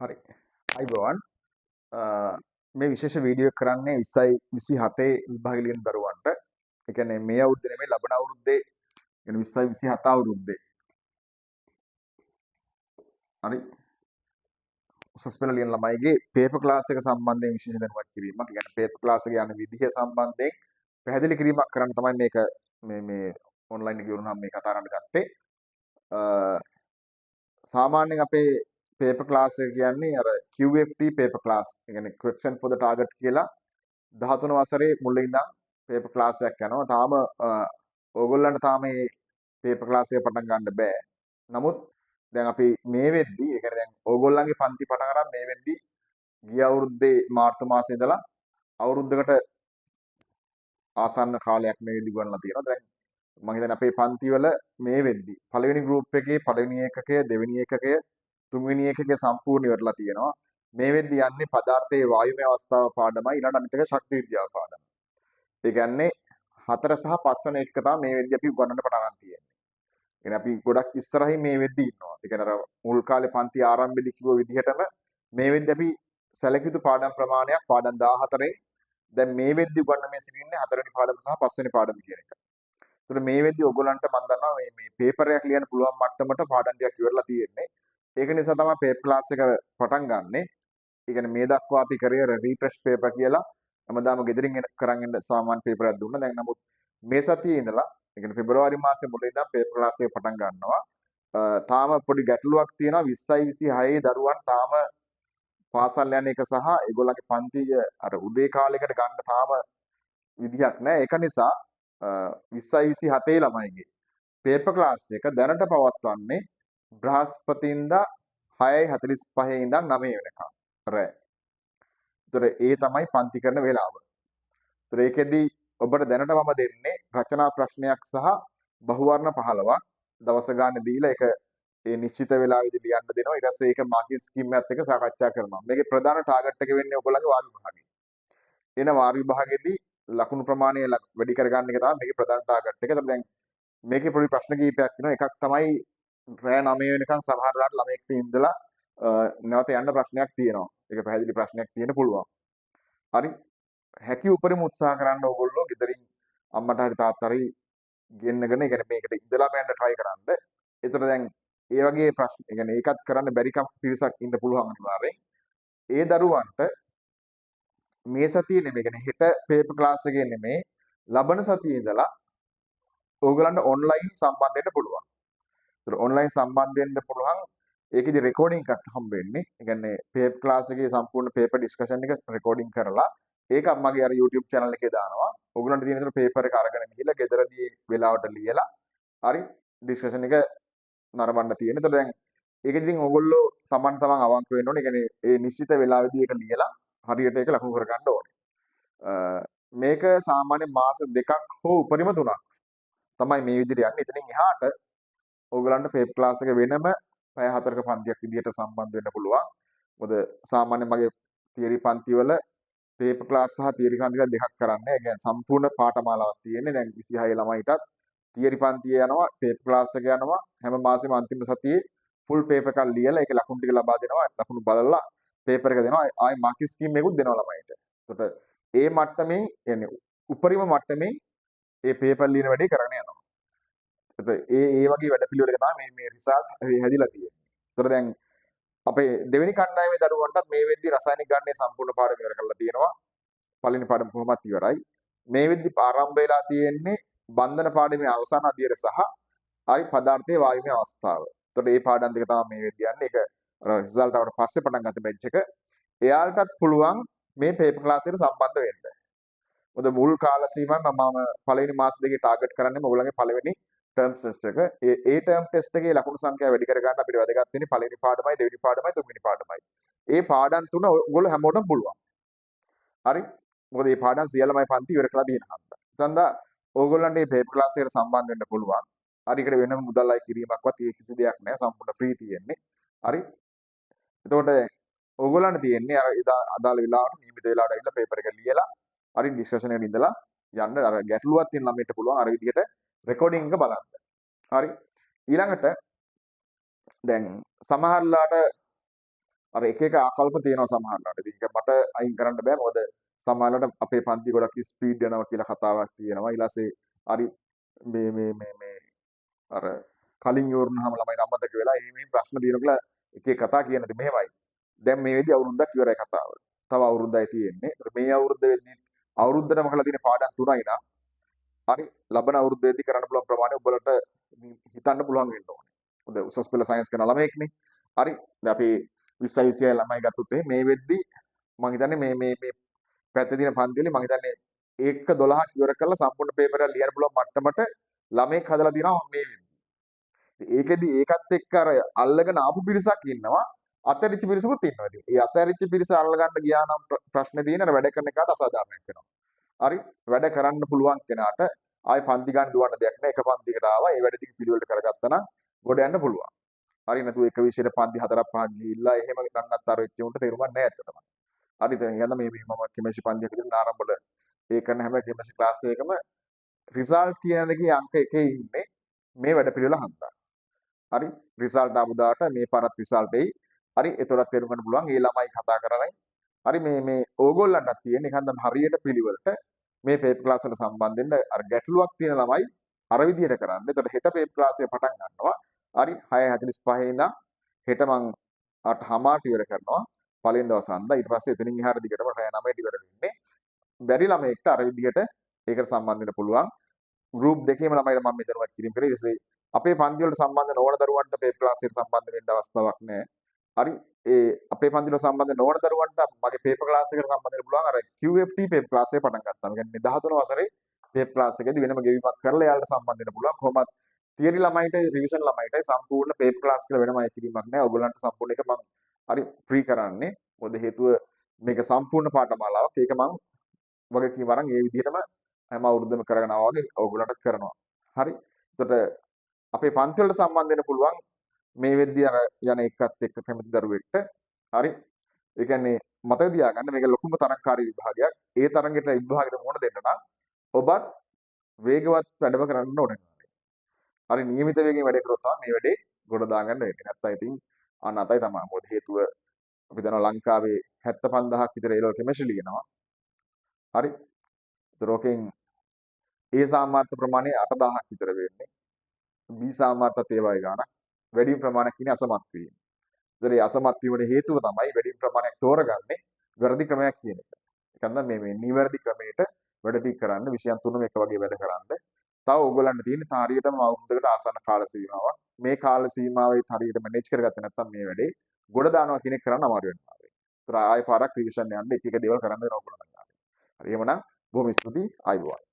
හරි. අයිබෝවන්. මේ විශේෂ වීඩියෝ එක කරන්නේ 20යි 27 විභාග ලියන දරුවන්ට. ඒ කියන්නේ මේ අවුරුද්දේ නෙමෙයි, ලබන අවුරුද්දේ, ඒ කියන්නේ 20යි 27 අවුරුද්දේ. හරි. උසස් පෙළ ලියන ළමයිගේ පේපර් ක්ලාස් එක සම්බන්ධයෙන් විශේෂ දැනුවත් කිරීමක්. ඒ කියන්නේ පේපර් ක්ලාස් එක යන විදිහ සම්බන්ධයෙන් පැහැදිලි කිරීමක් කරන්න තමයි මේක මේ මේ ඔන්ලයින් එකේ වුණාම මේ කතා කරන්න ගත්තේ. සාමාන්‍යයෙන් අපේ පේපර් ක්ලාස් එක කියන්නේ අර QFT paper class. ඒ කියන්නේ question for the target කියලා 13 වසරේ මුල ඉඳන් පේපර් ක්ලාස් එකක් යනවා. තාම ඕගොල්ලන්ට තාම මේ පේපර් ක්ලාස් එක පටන් ගන්න බෑ. නමුත් දැන් අපි මේ වෙද්දි, ඒ කියන්නේ දැන් ඕගොල්ලන්ගේ පන්ති පටන් අරන් මේ වෙද්දි ගිය අවුරුද්දේ මාර්තු මාසේ ඉඳලා අවුරුද්දකට ආසන්න කාලයක් මේ වෙද්දි උගන්වලා තියෙනවා. දැන් මම හිතන්නේ අපේ පන්තිවල මේ වෙද්දි පළවෙනි ගෲප් එකේ පළවෙනි ඒකකය, දෙවෙනි ඒකකය, තුන්වෙනි ඒකකය සම්පූර්ණ ඉවරලා තියෙනවා. මේ වෙද්දි යන්නේ පදාර්ථයේ වායුමය අවස්ථාව පාඩමයි, ඊළඟ අනිත් එක ශක්ති විද්‍යාව පාඩම. ඒ කියන්නේ 4 සහ 5 වන ඒකක තමයි මේ වෙද්දි අපි උගන්වන්න පටන් ගන්න තියෙන්නේ. ඒ කියන්නේ අපි ගොඩක් ඉස්සරහින් මේ වෙද්දි ඉන්නවා. ඒ කියන්නේ අර මුල් කාලේ පන්ති ආරම්භයේදී කිව්ව විදිහටම මේ වෙද්දි අපි සැලකිය යුතු පාඩම් ප්‍රමාණයක්, පාඩම් 14න් දැන් මේ වෙද්දි උගන්වමින් සිටින්නේ හතරවෙනි පාඩම සහ පස්වෙනි පාඩම කියන එක. ඒතර මේ වෙද්දි ඔයගොල්ලන්ට මම දන්නවා මේ මේ පේපර් එකක් ලියන්න පුළුවන් මට්ටමට පාඩම් ටිකක් ඉවරලා තියෙන්නේ. ඒක නිසා තමයි පේපර් ක්ලාස් එක පටන් ගන්නෙ. ඒ කියන්නේ මේ දක්වා අපි කරේ රීෆ්‍රෙෂ් පේපර් කියලා හැමදාම ගෙදරින් එන කරන් එන්න සාමාන්‍ය පේපර් එකක් දුන්නා. දැන් නමුත් මේ සතියේ ඉඳලා, ඒ කියන්නේ පෙබරවාරි මාසේ මුල ඉඳන් පේපර් ක්ලාස් එක පටන් ගන්නවා. තාම පොඩි ගැටලුවක් තියෙනවා, 20යි 26 දරුවන් තාම පාසල් යන එක සහ ඒගොල්ලන්ගේ පන්තිය අර උදේ කාලයකට ගන්න තාම විදිහක් නැහැ. ඒක නිසා 20යි 27 ළමයිගේ පේපර් ක්ලාස් එක දැනට පවත්වන්නේ බ්‍රහස්පතින්දා 6:45 ඉඳන් 9 වෙනකම් රෑ. ඒතර ඒ තමයි පන්ති කරන වෙලාව. ඒතර ඒකෙදි ඔබට දැනට මම දෙන්නේ රචනා ප්‍රශ්නයක් සහ බහුවර්ණ 15ක් දවස ගන්න දීලා ඒක ඒ නිශ්චිත වෙලාවෙදි ලියන්න දෙනවා. ඊට පස්සේ ඒක මාකින් ස්කීම් එකත් එක්ක සාකච්ඡා කරනවා. මේකේ ප්‍රධාන ටාගට් එක වෙන්නේ ඔයගොල්ලන්ගේ වාර විභාගෙ. එන වාර විභාගෙදී ලකුණු ප්‍රමාණය වැඩි කරගන්න එක තමයි මේකේ ප්‍රධාන ටාගට් එක. ඒතර දැන් මේකේ පොඩි ප්‍රශ්න කිහිපයක් තියෙනවා. එකක් තමයි රෑ 9 වෙනකන් සමහර වෙලාවට ළමයෙක්ට ඉඳලා නැවත යන්න ප්‍රශ්නයක් තියෙනවා. ඒක පැහැදිලි ප්‍රශ්නයක් තියෙන්න පුළුවන්. හරි. හැකි උපරිම උත්සාහ කරන්න ඕගොල්ලෝ ගෙදරින් අම්මට හරි තාත්තා හරි ගෙන්නගෙන, ඒ කියන්නේ මේකට ඉඳලාම යන්න try කරන්න. ඒතර දැන් ඒ වගේ ප්‍රශ්න, ඒ කියන්නේ ඒකත් කරන්න බැරි කම් පිරිසක් ඉන්න පුළුවන් අනිවාර්යෙන්. ඒ දරුවන්ට මේ සතියේ නෙමෙයි, කියන්නේ හෙට පේපර් ක්ලාස් එකේ නෙමෙයි, ලබන සතියේ ඉඳලා ඕගොල්ලන්ට ඔන්ලයින් සම්බන්ධ වෙන්න පුළුවන්. ඒතර ඔන්ලයින් සම්බන්ධ වෙන්න පුළුවන්. ඒකෙදි රෙකෝඩින් එකක් හම්බ වෙන්නේ. ඒ කියන්නේ පේපර් ක්ලාස් එකේ සම්පූර්ණ පේපර් ඩිස්කෂන් එක රෙකෝඩින් කරලා ඒක මගේ අර YouTube channel එකේ දානවා. ඔයගොල්ලන්ට තියෙන විතර පේපර් එක අරගෙන ගිහිල්ලා ගෙදරදී වෙලාවට ලියලා හරි ඩිස්කෂන් එක නරඹන්න තියෙන. ඒතර දැන් ඒකෙදි ඉතින් ඔයගොල්ලෝ තමන් තමන් අවංක වෙන්න ඕනේ. ඒ කියන්නේ ඒ නිශ්චිත වෙලාවෙදී ඒක ලියලා හරියට ඒක ලකුණු කරගන්න ඕනේ. මේක සාමාන්‍ය මාස 2ක් හෝ උපරිම 3ක් තමයි මේ විදිහට යන්නේ. එතනින් එහාට ඕගොල්ලන්ට පේපර් ක්ලාස් එක වෙනම පැය 4ක පන්තියක් විදිහට සම්බන්ධ වෙන්න පුළුවන්. මොකද සාමාන්‍ය මගේ තියරි පන්තිවල පේපර් ක්ලාස් සහ තියරි පන්ති කියලා දෙකක් කරන්නේ. ඒ කියන්නේ සම්පූර්ණ පාඨමාලාවක් තියෙන්නේ. දැන් 26 ළමයිටත් තියරි පන්තිය යනවා, පේපර් ක්ලාස් එක යනවා. හැම මාසෙම අන්තිම සතියේ ෆුල් පේපර් එකක් ලියලා ඒකේ ලකුණු ටික ලබා දෙනවා. ලකුණු බලලා පේපර් එක දෙනවා. ආයේ මාකින් ස්කීම් එකකුත් දෙනවා ළමයිට. එතකොට ඒ මට්ටමින්, කියන්නේ උපරිම මට්ටමින් ඒ පේපර් ලියන වැඩේ කරගෙන යනවා. එතකොට ඒ ඒ වගේ වැඩ පිළිවෙලක තමයි මේ මේ රිසල්ට් හැදිලා තියෙන්නේ. එතකොට දැන් අපේ දෙවෙනි කණ්ඩායමේ දරුවන්ටත් මේ වෙද්දි රසායනික ගණනයේ සම්පූර්ණ පාඩම ඉවර කරලා තියෙනවා. පළවෙනි පාඩම කොහොමත් ඉවරයි. මේ වෙද්දි ආරම්භ වෙලා තියෙන්නේ බන්ධන පාඩමේ අවසාන අධ්‍යයන සහ හරි පදාර්ථයේ වායුමය අවස්ථාව. එතකොට මේ පාඩම් දෙක තමයි මේ වෙද්දි යන්නේ. ඒක අර රිසල්ට් ආවට පස්සේ පටන් ගත්ත බැච් එක. එයාලටත් පුළුවන් මේ පේපර් ක්ලාස් එකට සම්බන්ධ වෙන්න. මොකද මුල් කාල සීමාව මම පළවෙනි මාස දෙකේ ටාගට් කරන්නේ ඔයගොල්ලන්ගේ පළවෙනි ටර්ම් ටෙස්ට් එක. ඒ ඒ ටර්ම් ටෙස්ට් එකේ ලකුණු සංඛ්‍යාව වැඩි කරගන්න අපිට වැදගත් වෙන්නේ පළවෙනි පාඩමයි, දෙවෙනි පාඩමයි, තුන්වෙනි පාඩමයි. ඒ පාඩම් තුන ඔයගොල්ලෝ හැමෝටම පුළුවන්. හරි? මොකද මේ පාඩම් සියල්ලමයි පන්ති ඉවර කරලා තියෙන හන්ද. එතනද ඕගොල්ලන්ට මේ පේපර් ක්ලාස් එකට සම්බන්ධ වෙන්න පුළුවන්. හරි, ඒකට වෙනම මුදල් අය කිරීමක්වත් ඒ කිසි දෙයක් නෑ. සම්පූර්ණ ෆ්‍රී තියෙන්නේ. හරි? එතකොට ඕගොල්ලන්ට තියෙන්නේ අර එදා අදාළ වෙලාවට, නියමිත වෙලාවට ඇවිල්ලා පේපර් එක ලියලා හරි ඩිස්කෂන් එකට ඉඳලා යන්න. අර ගැටලුවක් තියෙන ළමයින්ට පුළුවන් අර විදිහට රෙකෝඩින් එක බලන්න. හරි. ඊළඟට දැන් සමහරලාට අර එක එක ආකල්ප තියෙනවා සමහරවිට. ඉතින් ඒක මට අයින් කරන්න බෑ. මොකද සමහරවිට අපේ පන්ති ගොඩක් ස්පීඩ් යනවා කියලා කතාවක් තියෙනවා. ඊළසේ හරි මේ මේ මේ මේ අර කලින් ඉවරුනහම ළමයිට අමතක වෙලා එහෙම එහෙම ප්‍රශ්න තියෙනවා කියලා එක එක කතා කියන දේ මෙහෙමයි. දැන් මේ වෙද්දි අවුරුද්දක් ඉවරයි කතාව. තව අවුරුද්දයි තියෙන්නේ. ඒතර මේ අවුරුද්ද වෙද්දි අවුරුද්දටම කරලා තියෙන පාඩම් 3යි නා. හරි ලබන අවුරුද්ද වෙද්දි කරන්න පුළුවන් ප්‍රමාණය ඔබලට හිතන්න පුළුවන් වෙන්න ඕනේ. මොකද උසස් පෙළ සයන්ස් කරන ළමයෙක්නේ. හරි දැන් අපි 20 26 ළමයි ගත්තොත් එහෙනම් මේ වෙද්දි මං හිතන්නේ මේ මේ මේ පැත්තේ තියෙන පන්ති වලින් මං හිතන්නේ 1 12ක් ඉවර කරලා සම්පූර්ණ පේපර් එක ලියන්න පුළුවන් මට්ටමට ළමයෙක් හදලා තියෙනවා මේ වෙද්දි. ඒකෙදි ඒකත් එක්ක අර අල්ලගෙන ආපු පිරිසක් ඉන්නවා, අතරිච්ච පිරිසකුත් ඉන්නවා. ඉතින් ඒ අතරිච්ච පිරිස අල්ලගන්න ගියා නම් ප්‍රශ්නේ තියෙන අර වැඩ කරන එකාට අසාධාරණයක් වෙනවා. හරි වැඩ කරන්න පුළුවන් කෙනාට ආයේ පන්ති ගන්න දුවන්න දෙයක් නෑ. එක පන්තියකට ආවා ඒ වැඩ ටික පිළිවෙලට කරගත්තා නම් ගොඩ යන්න පුළුවන්. හරි නැතුව එක විෂයට පන්ති 4ක් 5ක් ගිහිල්ලා එහෙම නන්නත්තර වෙච්ච උන්ට තේරුමක් නෑ ඇත්තටම. හරි දැන් යන්න මේ මේ මම කෙමිස්ට්‍රි පන්තියක ඉඳන් ආරම්භවල ඒ කරන හැම කෙමිස්ට්‍රි ක්ලාස් එකකම රිසල්ට් කියන දෙකේ අංක එකේ ඉන්නේ මේ වැඩ පිළිවෙල හන්දා. හරි රිසල්ට් ආපු දාට මේ පාරත් රිසල්ට් එයි. හරි එතකොටත් තේරුම් ගන්න පුළුවන් ඒ ළමයි කතා කරන්නේ. හරි මේ මේ ඕගොල්ලන්ටත් තියෙන එක හන්දම හරියට පිළිවෙලට මේ පේපර් ක්ලාස් වලට සම්බන්ධ වෙන්න අර ගැටලුවක් තියෙන ළමයි අර විදිහට කරන්න. එතකොට හෙට පේපර් ක්ලාස් එක පටන් ගන්නවා. හරි 6:45 ඉඳන් හෙට මං 8:30ට ඉවර කරනවා. පළවෙනි දවස් හන්දා. ඊට පස්සේ එතනින් එහාට දිගටම රෑ 9ට ඉවර වෙන්නේ. බැරි ළමයෙක්ට අර විදිහට ඒකට සම්බන්ධ වෙන්න පුළුවන්. ගෲප් දෙකේම ළමයිට මම මේ දැනුවත් කිරීම කරේ. ඊට පස්සේ අපේ පන්ති වලට සම්බන්ධ නොවන දරුවන්ට පේපර් ක්ලාස් එකට සම්බන්ධ වෙන්න අවස්ථාවක් නැහැ. හරි ඒ අපේ පන්ති වලට සම්බන්ධ නොවන දරුවන්ට මගේ පේපර් ක්ලාස් එකට සම්බන්ධ වෙන්න පුළුවන්. අර QFT paper class එක පටන් ගත්තා. ඒ කියන්නේ 13 වසරේ පේපර් ක්ලාස් එකේදී වෙනම ගෙවීමක් කරලා එයාලට සම්බන්ධ වෙන්න පුළුවන්. කොහොමත් තියරි ළමයිට රිවිෂන් ළමයිට සම්පූර්ණ පේපර් ක්ලාස් කියලා වෙනම අය කිරීමක් නැහැ. ඔයගොල්ලන්ට සම්පූර්ණ එක මං හරි ෆ්‍රී කරන්නේ. මොකද හේතුව මේක සම්පූර්ණ පාඨමාලාවක්. ඒක මං වගකීම් අරන් ඒ විදිහටම හැම අවුරුද්දම කරගෙන ආවා වගේ ඔයගොල්ලන්ට කරනවා. හරි. එතකොට අපේ පන්ති වලට සම්බන්ධ වෙන්න පුළුවන් මේ වෙද්දී අර යන එකත් එක්ක කැමති දරුවෙක්ට. හරි. ඒ කියන්නේ මතක තියාගන්න මේක ලොකුම තරඟකාරී විභාගයක්. ඒ තරඟයට විභාගෙට මුහුණ දෙන්න නම් ඔබත් වේගවත් වැඩම කරන්න ඕනේ. හරි නියමිත වේගයෙන් වැඩ කරොත් තමයි මේ වැඩේ ගොඩ දාගන්න වෙන්නේ. නැත්තම් ඉතින් අනාතයි තමයි. මොකද හේතුව අපි දන්නවා ලංකාවේ 75000ක් විතර ඒ ලෙවල් කෙමිස්ට්‍රි ලියනවා. හරි. ඒතර ඕකෙන් ඒ සාමාර්ථ ප්‍රමාණය 8000ක් විතර වෙන්නේ. B සාමාර්ථත් ඒ වගේ ගාණක්. වැඩිම ප්‍රමාණයක් ඉන්නේ අසමත් වීම. ඒතර ඒ අසමත් වීමට හේතුව තමයි වැඩිම ප්‍රමාණයක් තෝරගන්නේ වැරදි ක්‍රමයක් කියන එක. ඒ කියන්නේ මේ මේ නිවැරදි ක්‍රමයට වැඩ ටික කරන්න විෂයන් තුනම එක වගේ වැඩ කරන්න. තව ඕගොල්ලන්ට තියෙන හරියටම අවුරුද්දකට ආසන්න කාල සීමාවක්. මේ කාල සීමාවේ හරියට මැනේජ් කරගත්තේ නැත්නම් මේ වැඩේ ගොඩ දානවා කියන එක කරන්න අමාරු වෙනවා. ඒතර ආයෙ පාරක් රිවිෂන් යන්න එක එක දේවල් කරන්න වෙනවා ඕගොල්ලන්ට. හරි එහෙමනම් බොහොම ස්තුතියි, ආයුබෝවන්.